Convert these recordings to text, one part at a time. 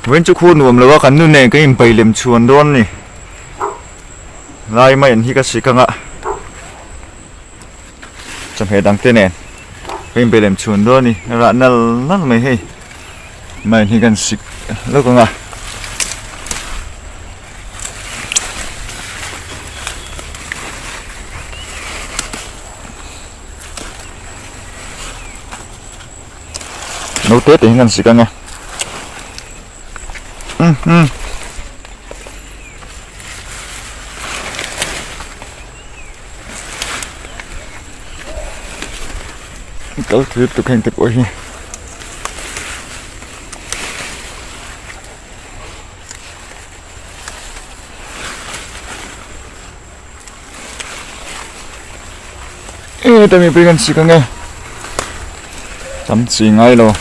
Vawiin chu khu nuam lo a kan nu nen kan inbei lem chhuan dawn a ni. Lai mai an hi ka sik anga chawhmeh dang te nen kan inbei lem chhuan dawn a ni. Rah nal nal mai hei mai an hi kan sik lawk anga. No te te hi kan sik ange um um kal thil tuk heng te pawh hi E ta mipui kan sik ange tam chi ngai lo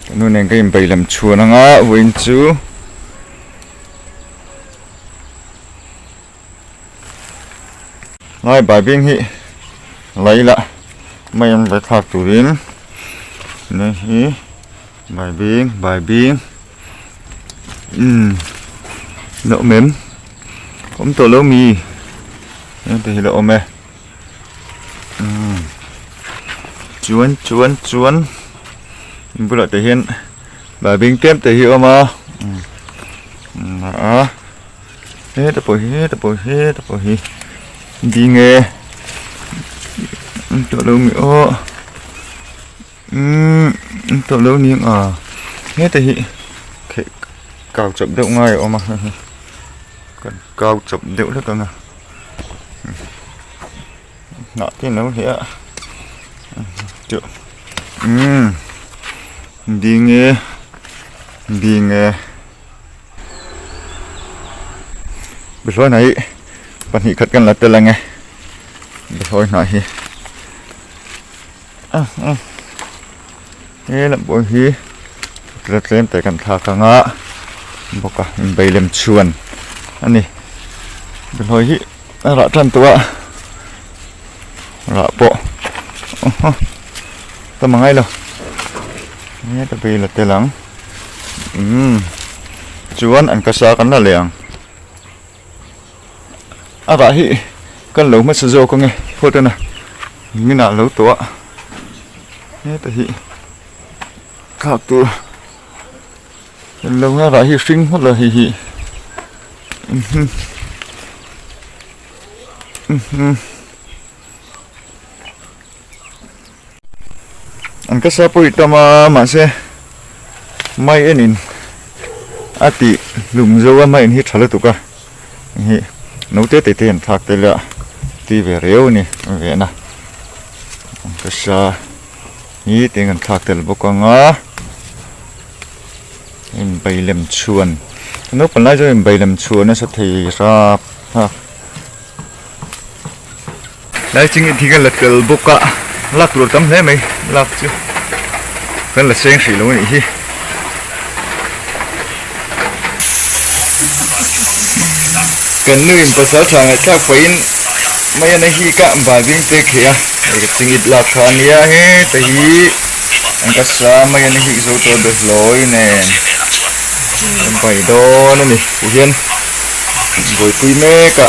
ka nu nen ka inbei lem chhuan anga vawiin chu lai baibing hi lei lah mai an vai thlak turin nei hi baibing baibing umm la awm em awm tawh lo mi heng te hi la awm e umm chuan chuan chuan bulah te hian baibing tlem te hi a awm a umm a heta pawh hi heta pawh hi heta pawh hi ding e awm tawh lo mi aw umm awm tawh lo ni ang a heta hi kheh kau chawp deuh ngai a awm a kan kau chawp deuh hlek ang a. Hnah te an lo hleh a chu umm ding e ding e behlawi hnah hi pahnih khat kan la tel ang e behlawi hnah hi ah ah he lam pawh hi tlem te kan thlak ang a bawk a inbei lem chhuan a ni behlawi hi a rah tan tawh a rah pawh tam a ngai lo heta bei la tel ang umm chuan an kasa kan la leh ang a rah hi kan lo hmasa zawk ange phawt a na min ah lo tawh a heta hi thlak tur lo nga rah hi hring hmawlh a hei hi an ka sa pawh i tam a mahse mai enin a tih hlum zo a mai en hi tha lutuk a hei naute te te an thlak tel a ti ve riau a ni vehna an ka sa hi teng an thlak tel bawk ang a inbei lem chhuan naupang lai chuan inbei lem chhuan nasa thei rap a lai ching hi kan la tel bawk a lak tur tam hle mai lak chu kan la seng hrih lo a nih hi. Kan nu in pasal tha ngaihthlak pahin mai a na hik a balbing te kheh a hei chingit lak kha a nia heta hi an ka sa mai a na hik zo tawh be hlawi nen kan pai dawn a ni ti hian buaipui mek a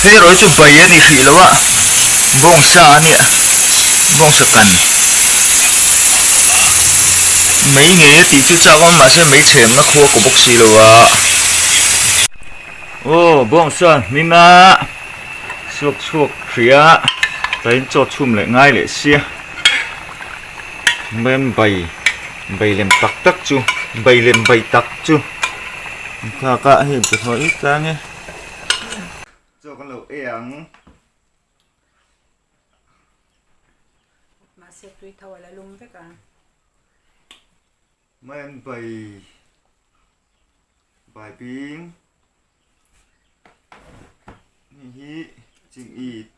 hei erawh hi chu bai a ni hrih lo a bawngsa a nia bawngsa kan mei ngei a tih chu chak a mahse mei chhemna khua kaw bawk si lo a aw bawngsa hmin a suak chhuak hrih a tlaiin chaw chhum leh ngai leh sia men bai bai lem tak tak chu bai lem bai tak chu an thlak a hei bawlhhlawh hi tlang e chaw kan lo ei ang. Mahse tui tho a la lum vek a. Mai an bai bai bing hei hi ching it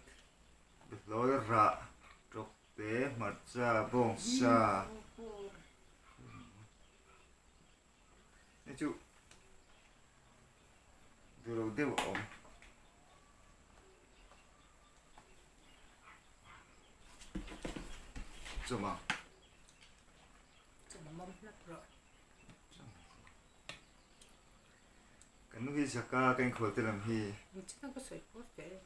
bawlhhlawh rah tawk te hmarcha bawngsa hei chu duh lo deuh a awm. Chawma. Chawma mawm hlawm. rawh. Kan nu hi zaka ka inkhawl te lam hi. Engtin a ka sawi pawh feh em.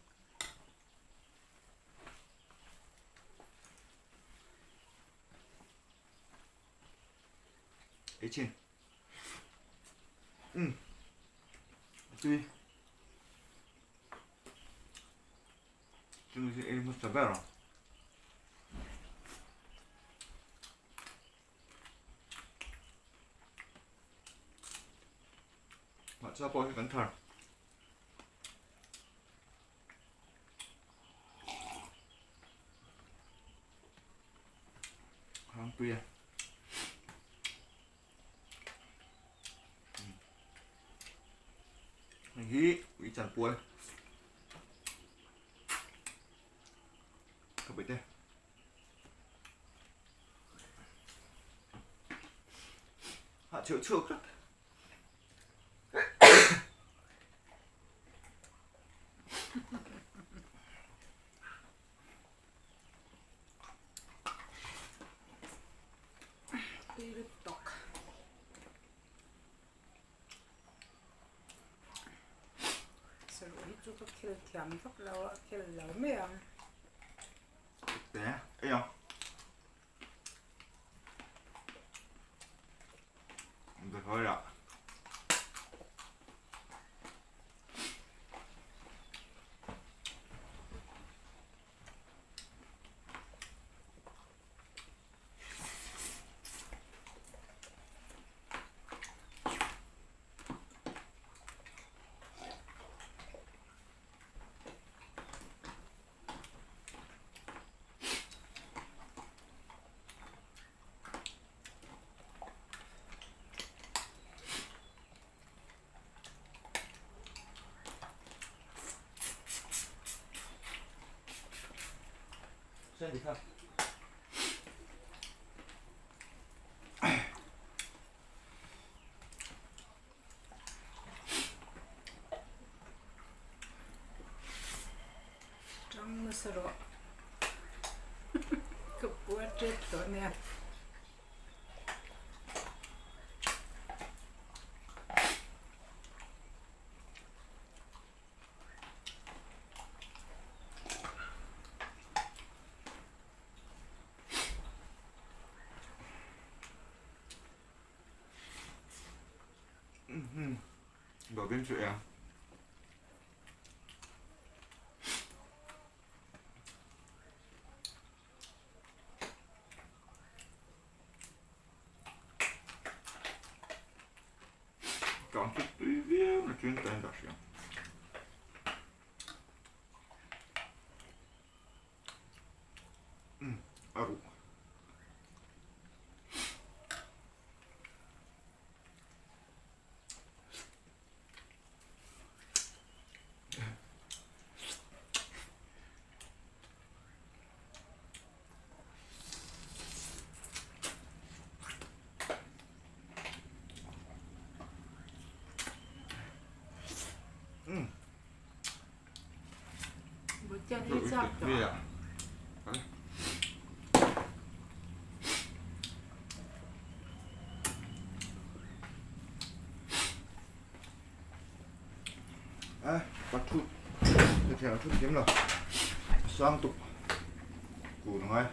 Ei chin. Um. Tui. Chung hi ei hmasa ber ang. Hmarcha pawh hi kan thar. Hangpui a. Hei hi ui chan pual. Ka bit e. Ha cheu cheu khat. Tui lutuk. Saruh hi chu ka khel thiam vak lo a, khel lo mai ang. Te, ei ang. Được rồi ạ. Tang nasa rawh. Ka puar tep tawh nia. Đầu tiên chuyện à? Còn chút tí là chuyên tên đặc biệt. A ruh. Ka thut ka thiam thut thiam lo sang tuk kun ngai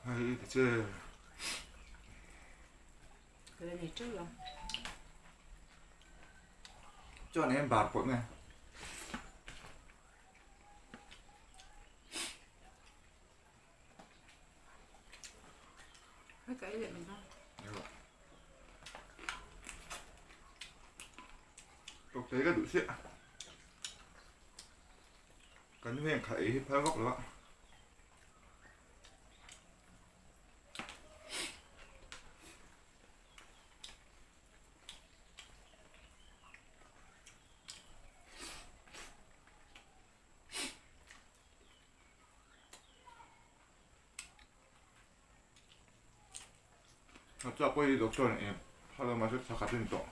hei ka che chuan em bar pawh nge Tawk thei ka duh chiah. Kan heng kha ei hi phal vak lo a. A chak pawh hi doctor in phal a mahse thakhat a ni tawh.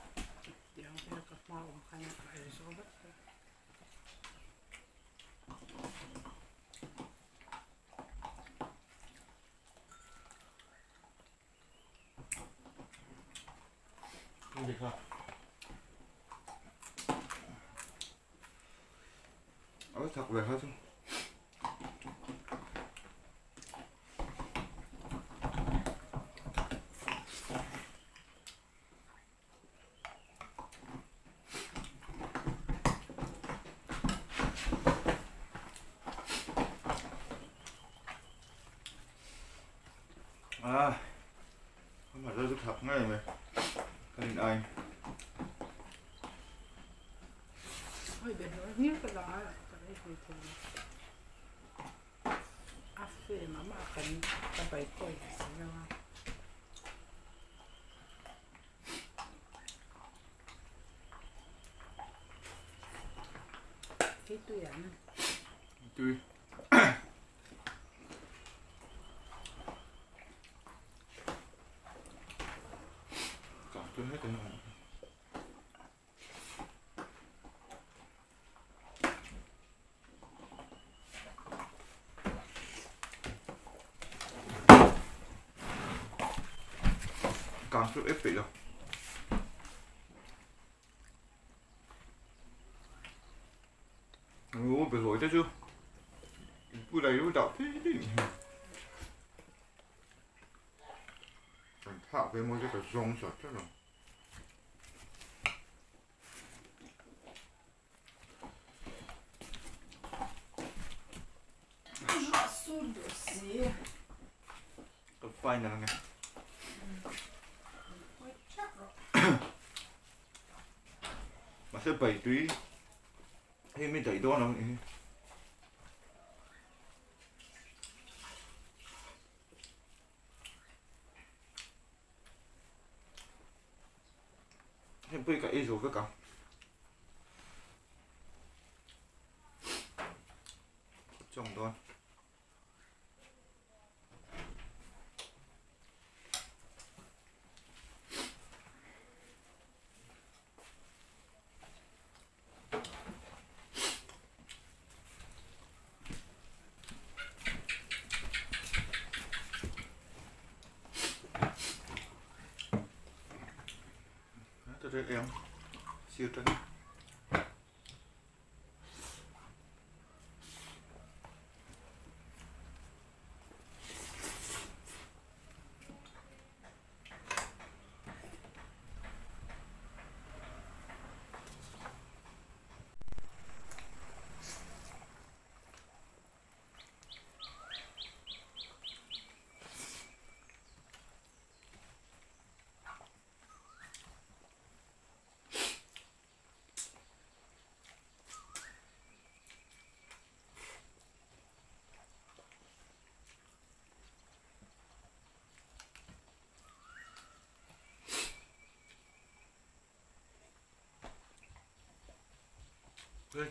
Ang kha. Alo thak ve kha chu. À, không phải rơi thật ngay mày. Cái này ai? Hei be hnuai hlir ka lang a ka rei hlui thei lo. A frame ah mah kan ka bai kawi si lo a. Hei tui ang. Tui. Còn tui hết rồi. Càng chút ít bị rồi. Ủa, bị lỗi chứ chưa? Bữa nay nó đọc thế đi. Thả về một cái rong sạch chứ rồi. Ruah sur duh si. Ka final ang e. Mahse bai tui hei mi daih dawn ang i. Hei pui ka ei zo vek a. Chawng dawn. Siêu trắng.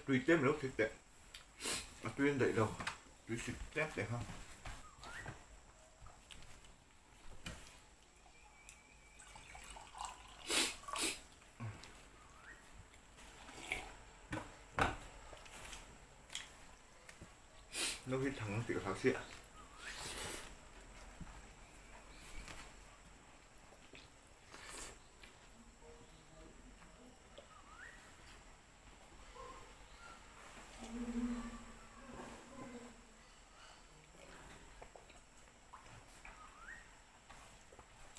Tui tlem lo thik teh a tui an daih lo tui sik tlem teh kha. No hi thang tih ka hlau chiah.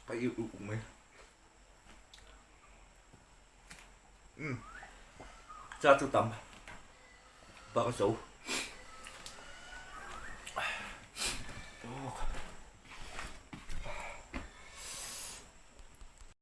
Ka iu uk mai. Umm. Cha chu tam bak a zo.